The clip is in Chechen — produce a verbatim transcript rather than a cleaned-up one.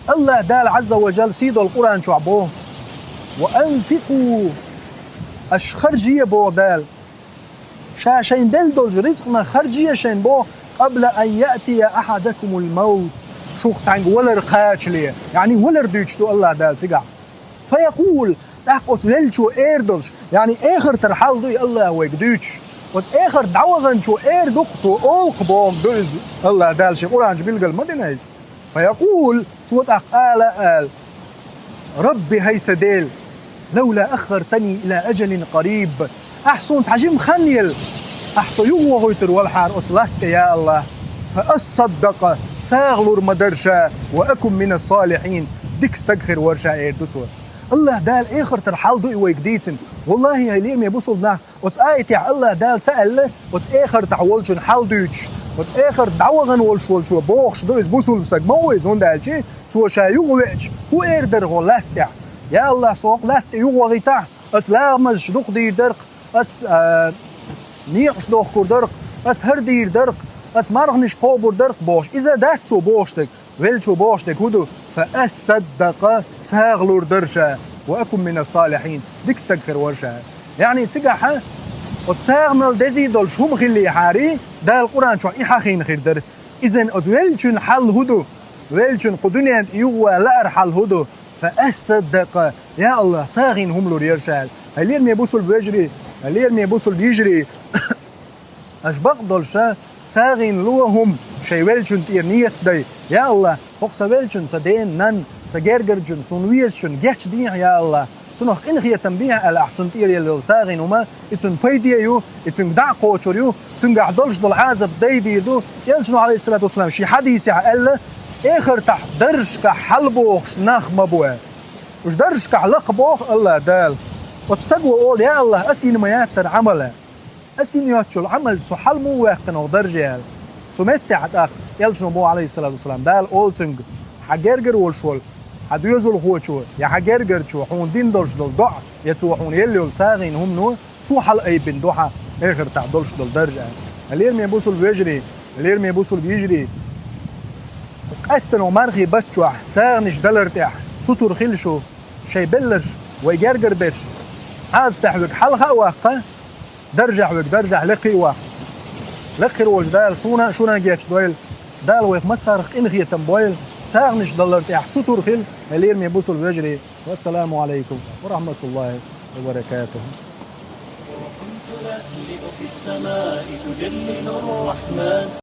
Аллаха Дала Ӏазза ва Жалла сий долу Къуръан чохь боху: «Ва анфикъу», аша харжае боху Дала. Ша шайна делла долчу рицкъанах харжае шайна боху, «къабла ан яътия ахьадакумул мавт», шух цхьаьнга валар кхачале, яъни валар дуьйцуш ду Аллаха Дала цигахь. «Фаякъул», тӀаккха оцу веллачо эр долуш, яъни эхартара хьал ду и Аллаха вайга дуьйцуш. Оцу эхарта дӀаваханчо эр ду-кх, цо олу-кх боху ду иза. Аллаха Дала шен Къуръан чу билгал ма дина иза. «Фаякъул», цо тӀаккха ала а ала: «Рабби, хӀай сан Дела, лавла аххартани ила ажалин къариб». Ахь суна цхьа жима хан елла, ахь со юхавохуьйтур валахьара оцу латта тӀе, я Аллах. «Фа ассаддакъа», сагӀа лур ма дара ша, «ва акун мина салихьин», дика стаг хир вара ша, эр ду цо. Аллаха Дала эхартара хьал ду и вайга дийцина. Валлахи, хӀай лераме бусулба нах, оцу аятехь Аллаха Дала ца аьлла, оцу эхартахь волчун хьал дуьйцуш, оцу эхарта дӀавахана волуш волчо бохуш ду иза бусулба стаг ма ву иза, хӀунда аьлча цо ша юхавеача, хӀун эр дара хӀокху латта тӀехь? Я Аллах, со хӀокху латта тӀе юхавахийтахь, ас лагӀмазаш дукха дийр дара-кх, ас, а, некъаш дохкур дара-кх, ас хӀара дийр дара-кх, ас марханаш кхобур дара-кх, бохуш. Иза дац цо бохуш дерг. Веллачо бохуш дерг хӀун ду? «Фа ассаддакъа», сагӀа лур дара ша, «ва акун мина салихьин», дика стаг хир вара ша. Яъни цигахь оцу сагӀанал дезий долуш хӀума хиллехьарий, Дала Къуръан чохь и хьахийна хир дара. Иза оцу веллачун хьал хӀун ду? Веллачун кху дуьнен тӀе юхаван лаара хьал хӀун ду? «Фа ассаддакъа», я Аллах, сагӀина хӀума лур яра ша аьлла. Хьай лераме бусулба вежарий, хьай лераме бусулба йижарий, аша бакъдолуш сагӀина ло хӀума, шайн веллачун тӀера нийят дай. Я Аллах, хӀокху сан веллачун, сан ден, нанна, сан гергарчун, суна везачун гечдехьа, я Аллах. Цунах къинхетам бехьа аьлла ахь цунна тӀера елла йолу сагӀина хӀума, и цунна пайде ю, и цуьнга дӀа а кхочур ю, цуьнгахь долуш долу Ӏазап дайдийр ду. Элчано, алейхиссалату вассалам, шен хьадисехь аьлла: «Эхартахь даржашкахь хьалабохуш нах ма бу», аьлла. Уьш даржашкахь лакха боху Аллах Дала. Оцу стаго олу: «Я Аллах, ас йина ма яц хӀара Ӏамал». Ас йина йоцучул Ӏамал со хьала муха ваьккхина хӀокху дарже аьлла. Цу меттехь тӀаккха Элчано боху, алейхиссалату вассалам, Дала олу цуьнга: «Хьан гергара волуш волу хьан доьзалхочо я хьан гергарчо хьуна дина долуш долу доӀа, я цо хьуна елла йолу сагӀина хӀумано, цо хьала айбина ду хьан эхартахь долуш долу дарж», аьлла. Лераме бусулба вежарий, лераме бусулба йижарий, къаьсттина мархи баттахь сагӀанаш далар тӀехь сутур хила шу, шайн белларш, вай гергара берш, Ӏазапехь верг хьалха а ваккха, даржехь верг даржехь лекхий а ваккха. Лекхир волчу Дала суна а, шуна а гечдойла. Дала вайх массарах къинхетам бойла. СагӀанаш далар тӀехь сутур хила, хьай лераме бусулба вежарий. Вассаламу алейкум ва рахматуллахи ва баракатуху.